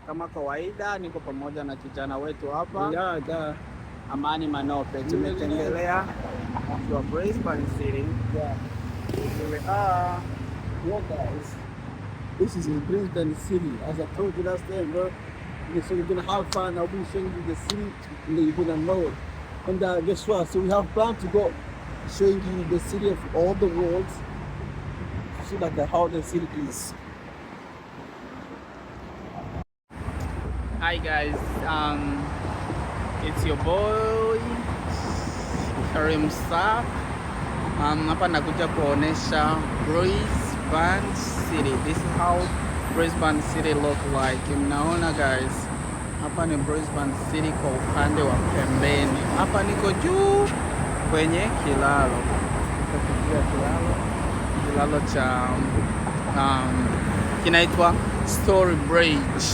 Kama kawaida, niko pamoja na kijana wetu hapa Yeah. Amani Manope. Tumetembelea mji wa Brisbane City. Here we are. Yeah, guys. This is in Brisbane City. As I told you last time, bro. Okay, so we're gonna have fun. I'll be showing you the city, and then you're gonna know it. And guess what? So we have planned to go showing you the city of all the world, to see like how the city is. Hi guys, it's your boy Karim Sap. Hapa nakuja kuonesha Brisbane City. This is how Brisbane City look like. Mnaona guys, hapa ni Brisbane City kwa upande wa pembeni. Hapa niko juu kwenye kilalo, niko juu ya kilalo, kilalo cha kinaitwa Story Bridge.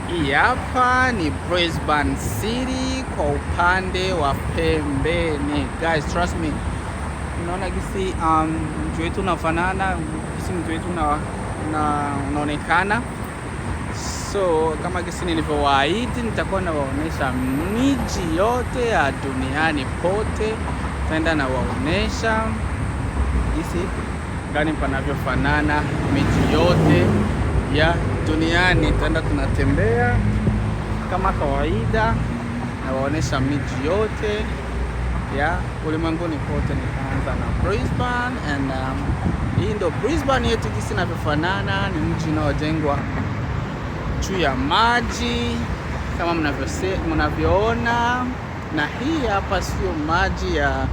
Hii hapa ni Brisbane City kwa upande wa pembeni. Guys, trust me. Unaona gisi mji wetu unafanana, gisi mji wetu unaonekana. So kama gisi nilivyowaahidi, nitakuwa nawaonesha miji yote ya duniani pote, taenda nawaonesha gisi gani panavyofanana miji yote ya duniani. Taenda tunatembea kama kawaida, nawaonesha miji yote ya ulimwenguni pote. Nitaanza na Brisbane and hii ndo Brisbane yetu gisi inavyofanana. Ni mji unaojengwa juu ya maji kama mnavyoona, na hii hapa sio maji ya,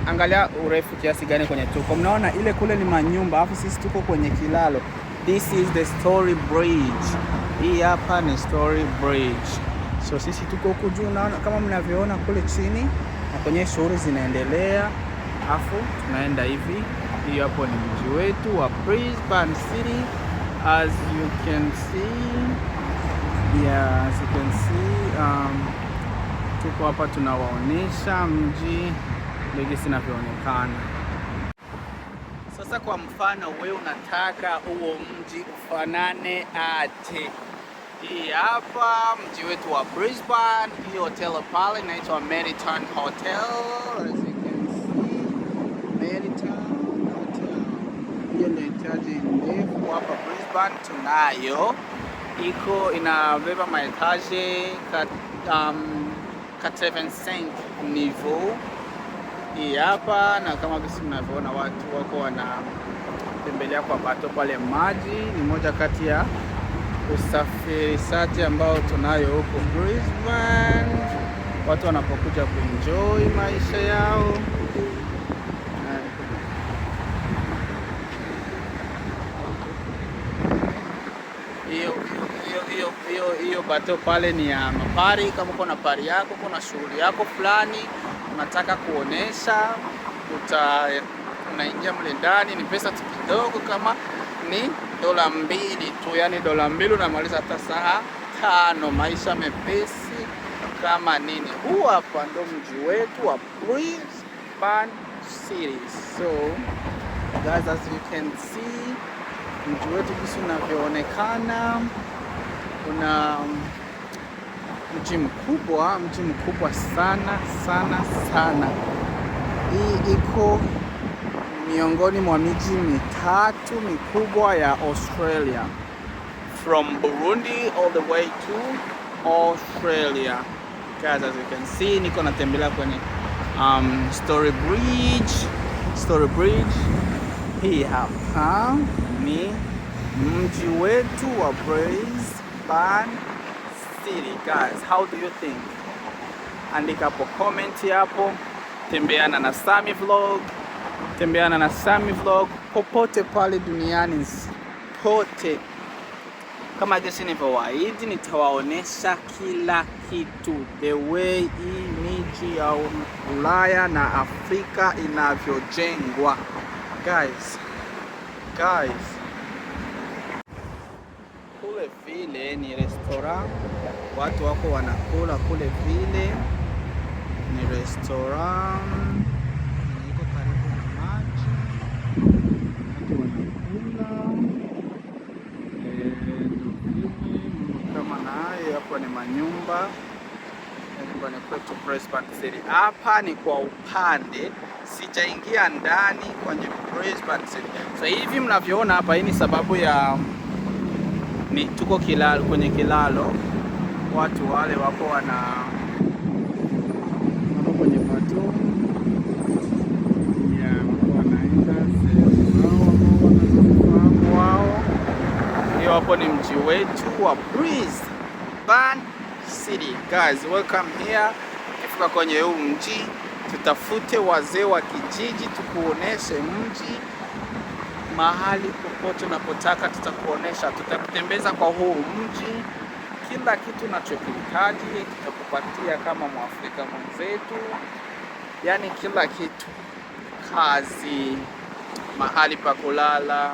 angalia urefu kiasi gani kwenye tuko, mnaona ile kule ni manyumba, alafu sisi tuko kwenye kilalo. This is the Story Bridge. Hii hapa ni Story Bridge. So sisi tuko huku juu, naona kama mnavyoona kule chini na kwenye shughuli zinaendelea, afu tunaenda hivi. Hiyo hapo ni mji wetu wa Brisbane City, as you can see. Yeah, as you can see, tuko hapa tunawaonyesha mji ndio jinsi inavyoonekana. Sasa kwa mfano, wewe unataka huo mji ufanane aje? Hii hapa mji wetu wa Brisbane. Hii hotel pale inaitwa Meriton Hotel, as you can see, Meriton Hotel. Hiyo ndio etaji ndefu hapa Brisbane tunayo, iko inabeba maetaje 85 niveau. Hii hapa, na kama gisi mnavyoona watu wako wanatembelea kwa bateau pale maji. Ni moja kati ya usafirishaji ambao tunayo huko Brisbane, watu wanapokuja kuenjoy maisha yao. Hiyo bateau pale ni ya maparty. Kama uko na party yako, kuna shughuli yako fulani unataka kuonesha, unaingia mle ndani. Ni pesa tu kidogo, kama ni $2 tu, yani $2 unamaliza hata saa 5. Maisha mepesi kama nini. Huu hapa ndo mji wetu wa Brisbane City. So guys, as you can see, mji wetu jinsi unavyoonekana, una mji mkubwa, mji mkubwa sana sana sana. Hii iko miongoni mwa miji mitatu mikubwa ya Australia, from Burundi all the way to Australia. Guys, as you can see, niko natembelea kwenye Story Bridge. Story Bridge hii hapa ni mji wetu wa Brisbane City. Guys, how do you think? Andika hapo comment hapo. Tembeana na Sami Vlog, tembeana na Sami Vlog popote pale duniani pote. Kama jinsi nilivyowaahidi, nitawaonesha kila kitu, the way hii miji ya Ulaya na Afrika inavyojengwa. Guys, guys, kule vile ni restaurant, watu wako wanakula kule vile ni restaurant iko karibu na maji, watu wanakula. Ndio vile kama na Hapo ni manyumba ya nyumbani kwetu Brisbane City. Hapa ni kwa upande, sijaingia ndani kwenye Brisbane City. Sasa hivi mnavyoona hapa, hii ni sababu ya ni tuko kilalo, kwenye kilalo watu wale wako wako kwenye bateau ya wako wanaenda sehemu zao ambao wanazozifahamu wao. Hiyo hapo ni mji wetu wa Brisbane City. Guys, welcome here. Ukifika kwenye huu mji, tutafute wazee wa kijiji tukuoneshe mji mahali popote unapotaka, tutakuonesha, tutakutembeza kwa huu mji, kila kitu unachokihitaji tutakupatia kama Mwafrika mwenzetu, yaani kila kitu, kazi, mahali pa kulala,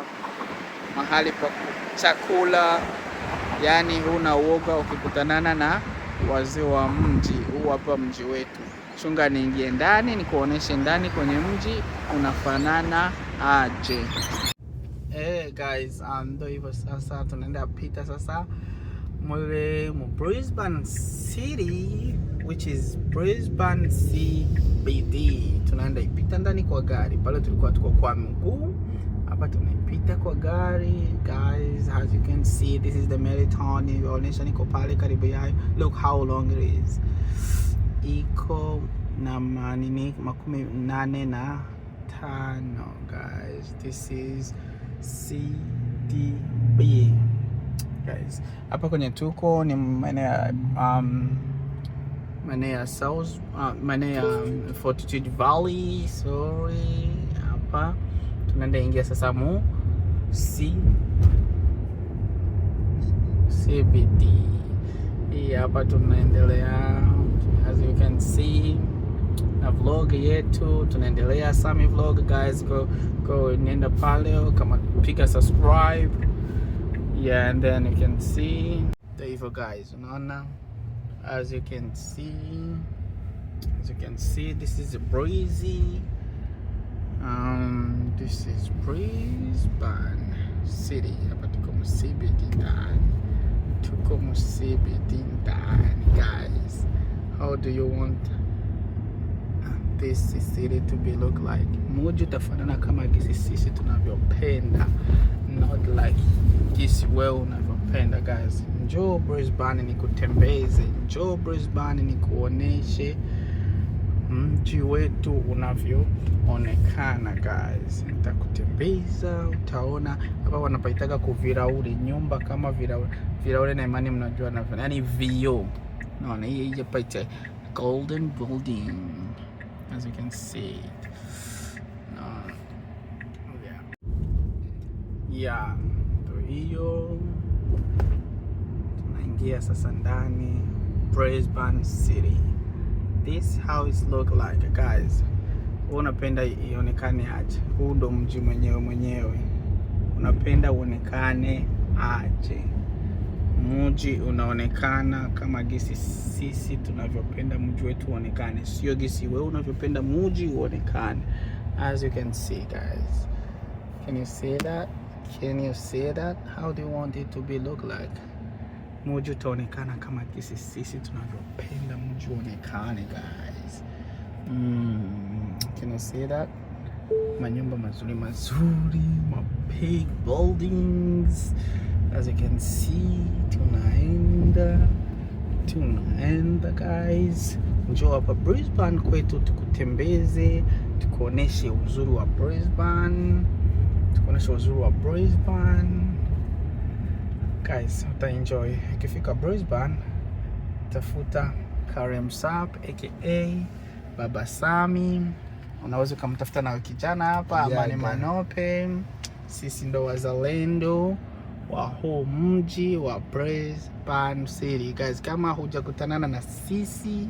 mahali pa chakula, yaani huna uoga ukikutanana na wazee wa mji huu. Hapa mji wetu. Chunga niingie ndani nikuoneshe ndani kwenye mji unafanana aje. Hey guys, ndo hivyo sasa, tunaenda pita sasa mule mu Brisbane City, which is Brisbane CBD. Tunaenda ipita ndani kwa gari, pale tulikuwa tuko kwa mguu, hapa tunaipita kwa gari. Guys, as you can see, this is the Meriton. Nionyesha niko pale karibu yayo. Look how long it is. Iko na manini 85, guys. This is CDB, guys. Hapa kwenye tuko ni maeneo ya maeneo ya South, maeneo ya Fortitude Valley, sorry. Hapa tunaenda ingia sasa mu CBD. Hii hapa tunaendelea, as you can see, na vlog yetu tunaendelea, Sami Vlog, guys. Go go, nenda pale kama piga subscribe, yeah, and then you can see there you go, guys. Unaona, as you can see, this is breezy. This is Brisbane City. Hapa tuko mu CBD ndani, tuko mu CBD ndani, guys. How do you want this city to be look like? Muji utafanana kama gisi sisi tunavyopenda, not like gisi wewe unavyopenda. Guys, njoo Brisbane nikutembeze, njoo Brisbane nikuoneshe mji wetu unavyoonekana, guys. Nitakutembeza utaona hapa wanapaitaga kuvirauli, nyumba kama virauli, virauli na imani mnajua na yani vioo. Naona hii hapa ita golden building, as you can see. No. Yeah, ndo hiyo tunaingia sasa ndani Brisbane City. This how it look like, guys. Wewe unapenda ionekane aje? Huu ndo mji mwenyewe mwenyewe, unapenda uonekane aje? Mji unaonekana kama gisi sisi tunavyopenda mji wetu uonekane, sio gisi wewe unavyopenda mji uonekane. As you can see, guys, can you see that? Can you see that? How do you want it to be look like? Mji utaonekana kama gisi sisi tunavyopenda mji uonekane, guys. Can you see that? Manyumba mazuri mazuri, ma big buildings. As you can see, tunaenda tunaenda, guys. Njoo hapa Brisbane kwetu tukutembeze, tukuoneshe uzuri wa Brisbane, tukuoneshe uzuri wa Brisbane. Guys, utaenjoy. Ukifika Brisbane, tafuta Karem Sap aka Baba Sami. Unaweza ukamtafuta na kijana hapa Amani Manope. Sisi ndo wazalendo wa huu mji wa Brisbane City. Guys, kama hujakutanana na sisi,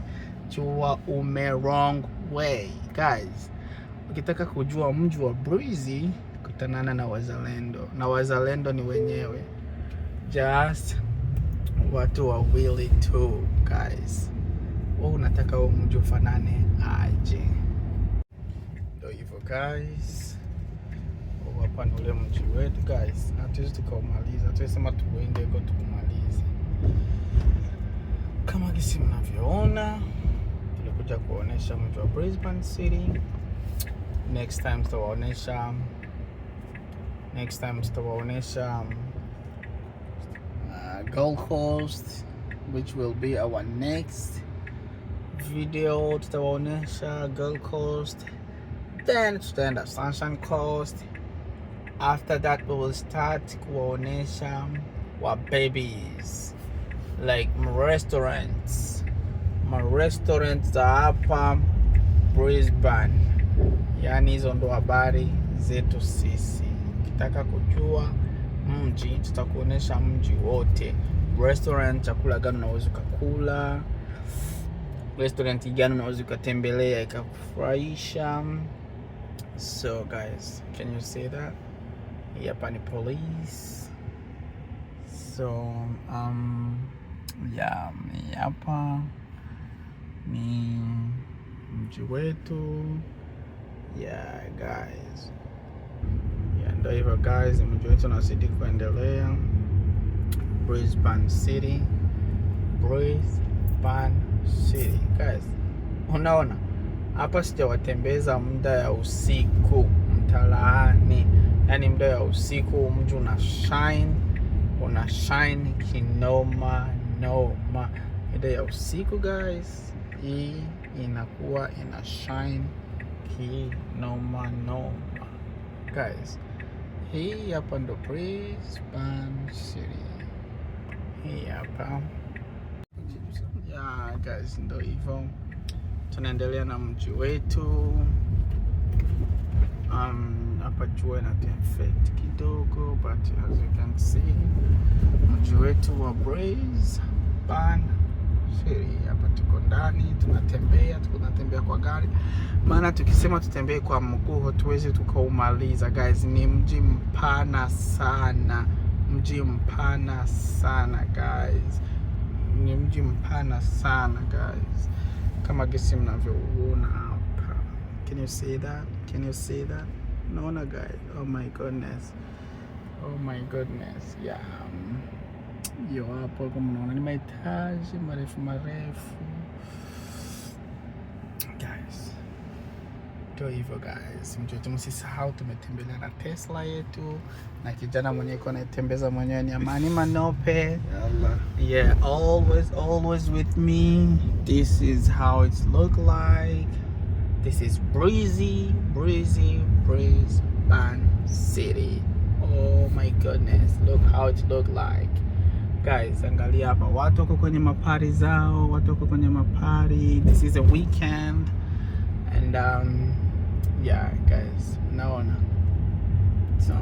jua ume wrong way. Guys, ukitaka kujua mji wa Breezy, kutanana na wazalendo, na wazalendo ni wenyewe just watu wawili tu, guys. Wewe unataka huu mji ufanane aje? Ndio hivyo, guys. Huu hapa ni ule mji wetu, guys, hatuwezi tukaumaliza, hatuwezi sema tuende huko tukumalize. Kisi mnavyoona, tulikuja kuonesha mji wa Brisbane City. Next time tutawaonesha Gold Coast, which will be our next video. Tutawaonesha Gold Coast, then tutaenda Sunshine Coast. After that we will start kuwaonesha wa babies, like restaurants, ma restaurants za hapa Brisbane. Yaani hizo ndo habari zetu sisi. Ukitaka kujua mji, tutakuonesha mji wote, restaurant, chakula gani unaweza ukakula, restaurant gani unaweza ukatembelea ikakufurahisha. So guys, can you see that? Hii hapa ni police. So yeah, hii hapa ni mji wetu. Yeah guys, yeah, ndo hivyo guys, mji wetu unazidi kuendelea. Brisbane City, Brisbane City guys, unaona hapa sijawatembeza muda ya usiku mtaalaani, yaani muda ya usiku mji una shine, una shine kinoma noma. Muda ya usiku guys, hii inakuwa ina shine kinoma noma guys. Hii hapa ndo Brisbane City, hii hapa. Yeah guys, ndo hivyo tunaendelea na mji wetu. Hapa jua inatuaffect kidogo, but as you can see, mji wetu wa Brisbane City. Hapa tuko ndani tunatembea, tuko tunatembea kwa gari, maana tukisema tutembee kwa mguu hatuwezi tukaumaliza guys. Ni mji mpana sana, mji mpana sana guys, ni mji mpana sana guys, kama gisi mnavyouona hapa. Can you see that? Can you see that? Naona guys, oh my goodness, oh my goodness, yeah. Hiyo hapo kama mnaona ni mahitaji marefu marefu guys. Ndio hivyo guys, mji wetu msisahau, tumetembelea na Tesla yetu na kijana mwenyewe iko anatembeza mwenyewe ni Amani Manope. Yalla. Yeah, always, always with me. This is how it look like. This is breezy, breezy, Brisbane City. Oh my goodness, look how it look like. Guys, angalia hapa, watu wako kwenye maparty zao, watu wako kwenye maparty. This is a weekend and yeah guys, naona. So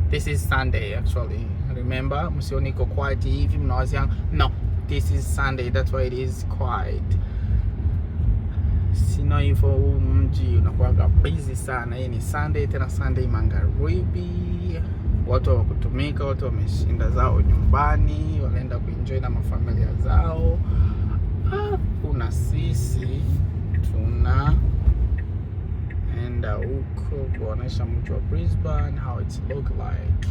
this is Sunday actually. Remember, msioni iko quiet hivi mnawazia, no, this is Sunday, that's why it is quiet. Sino hivyo huu mji unakuwaga busy sana. Hii ni Sunday, tena Sunday magharibi, watu hawakutumika, watu wameshinda zao nyumbani, wanaenda kuenjoy na mafamilia zao. Ah, kuna sisi tunaenda huko kuonesha mji wa Brisbane how it look like,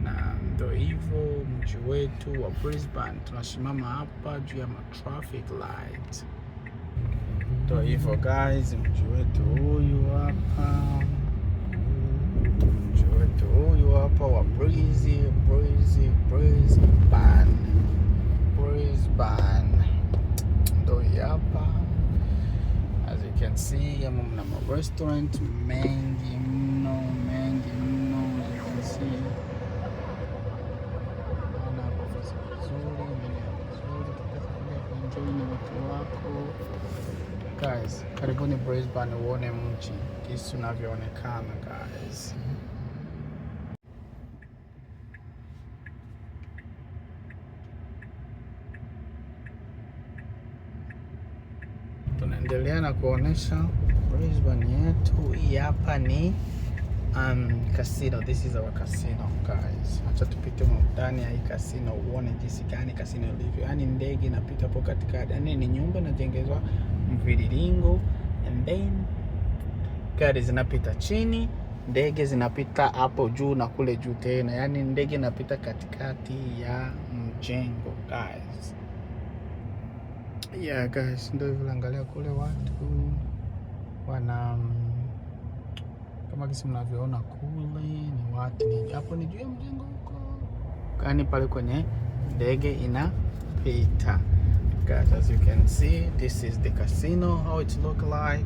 na ndo hivyo mji wetu wa Brisbane. Tunasimama hapa juu ya ma traffic light. Ndo hivyo guys, mji wetu huyu hapa, mji wetu huyu hapa wa Breezy, Breezy, Brisbane, Brisbane ndo hii hapa. As you can see, ama mna ma restaurant mengi mno, mengi mno. As you can see, naona hapo nafasi nzuri, maeneo mazuri, ukitaka kuja kuenjoy na watu wako. Guys, karibuni Brisbane uone mji jinsi unavyoonekana guys. Tunaendelea na kuonesha Brisbane yetu. Hii hapa ni casino. This is our casino guys. Acha tupite ndani ya hii casino uone jinsi gani casino ilivyo. Yaani ndege inapita hapo katikati, yaani ni nyumba inajengezwa mviringo and then gari zinapita chini. Ndege zinapita hapo juu na kule juu tena, yaani ndege inapita katikati ya mjengo, guys. Yeah guys, ndio hivyo, angalia kule watu wana kama gisi mnavyoona kule ni watu ni hapo, ni juu ya mjengo huko, yaani pale kwenye ndege inapita. Guys, as you can see, this is the casino, how it look like.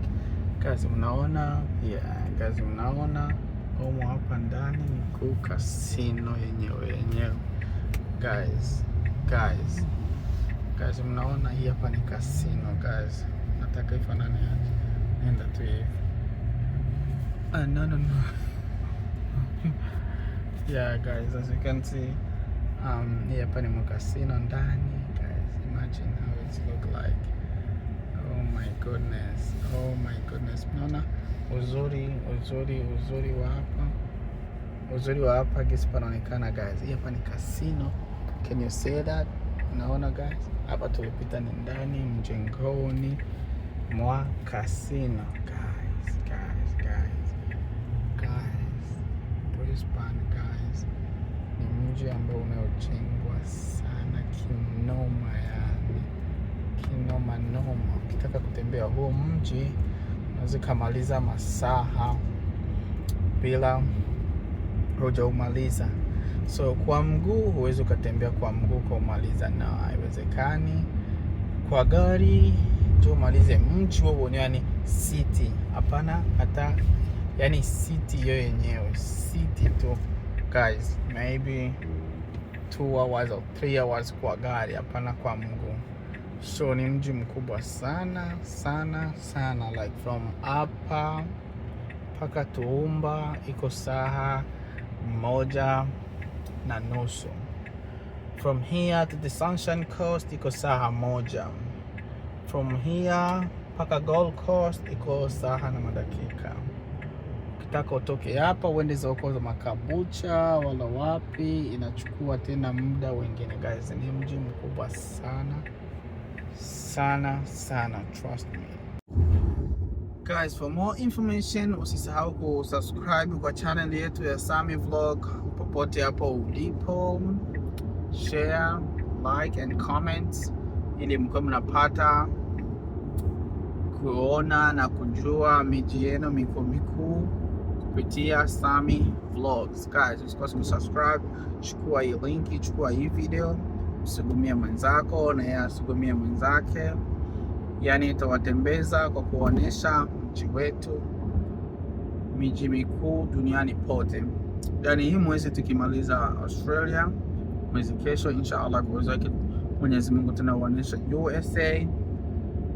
Guys, mnaona? Yeah, guys, mnaona humo hapa ndani ni ku casino yenyewe yenyewe. Guys, guys, guys, mnaona hii hapa ni casino, guys. Nataka ifanane aje? Nenda tu hivi. Ah, no, no, no. Yeah guys, as you can see, hii hapa ni mkasino ndani, guys. Imagine how it look like. Oh my goodness, oh my goodness. Mnaona uzuri, uzuri, uzuri wa hapa, uzuri wa hapa gisi panaonekana, guys. Hii hapa ni casino. Can you see that? Unaona guys, hapa tulipita ni ndani mjengoni mwa casino, guys, guys, guys, guys. Brisbane, guys, ni mji ambao unaojengwa sana kinoma, yani kinoma noma. Ukitaka kutembea huo mji unaweza ukamaliza masaa bila hujaumaliza. So kwa mguu huwezi ukatembea kwa mguu ukaumaliza, na haiwezekani. Kwa gari ndio umalize mji huo, yani city, hapana, hata yani city hiyo yenyewe, city tu guys, maybe 2 hours or 3 hours kwa gari, hapana kwa mguu. So ni mji mkubwa sana sana sana, like from hapa mpaka Toowoomba iko saa 1.5. From here to the Sunshine Coast iko saa 1. From here mpaka Gold Coast iko saa na madakika. Ukitaka utoke hapa uende za huko za Makabucha wala wapi, inachukua tena muda wengine. Guys, ni mji mkubwa sana sana sana, trust me. Guys, for more information usisahau kusubscribe kwa channel yetu ya Sami Vlog popote hapo ulipo, share, like and comment ili mkuwe mnapata kuona na kujua miji yenu mikuu mikuu kupitia Sami Vlogs. Guys, usikose kusubscribe, chukua hii linki, chukua hii video, msugumie mwenzako na yeye asugumie mwenzake. Yani itawatembeza kwa kuonyesha mji wetu, miji mikuu duniani pote. Yani hii mwezi tukimaliza Australia, mwezi kesho inshallah, kwa uwezo wake Mwenyezi Mungu tunaonyesha USA.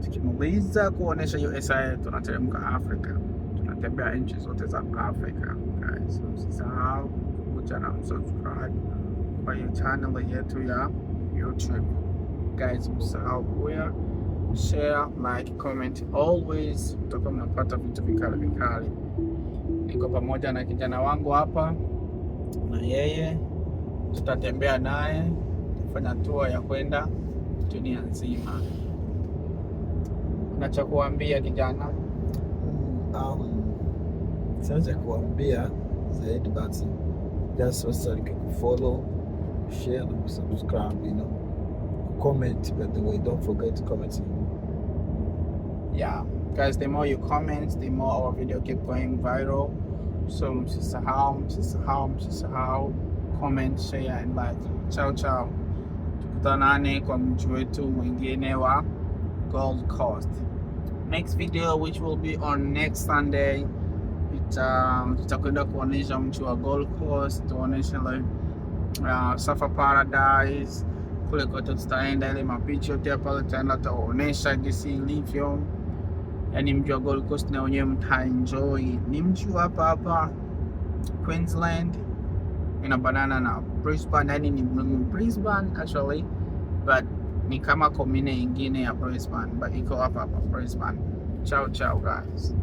Tukimaliza kuonyesha USA, tunateremka Afrika, tunatembea nchi zote za Afrika. Guys, msisahau kuja na msubscribe kwa hiyo channel yetu ya YouTube. Guys, msisahau kuya share, like, comment always, mtakuwa mnapata vitu vikali vikali. Niko pamoja na kijana wangu hapa, na yeye tutatembea naye kufanya tour ya kwenda dunia nzima. Una cha kuambia kijana? Siwezi kuambia zaidi but just also kufollow, share na subscribe. Comment, by the way, don't forget to comment. Yeah, guys, the more you comment, the more our video keep going viral. So msisahau, msisahau, msisahau comment, share and like. Ciao ciao, tukutanane kwa mji wetu mwingine wa Gold Coast. Next video, which will be on next Sunday, tutakwenda kuonyesha mji wa Gold Coast, tuonyeshe like Surfer Paradise kule kote tutaenda, ile mabeach yote ya pale tutaenda, tutaonyesha gisi ilivyo. Yani mji wa Gold Coast na wenyewe mtaenjoy. Ni mji wa hapa hapa Queensland, inabanana na Brisbane, yani ni Brisbane actually, but ni kama commune ingine ya Brisbane, but iko hapa hapa Brisbane. Ciao ciao guys.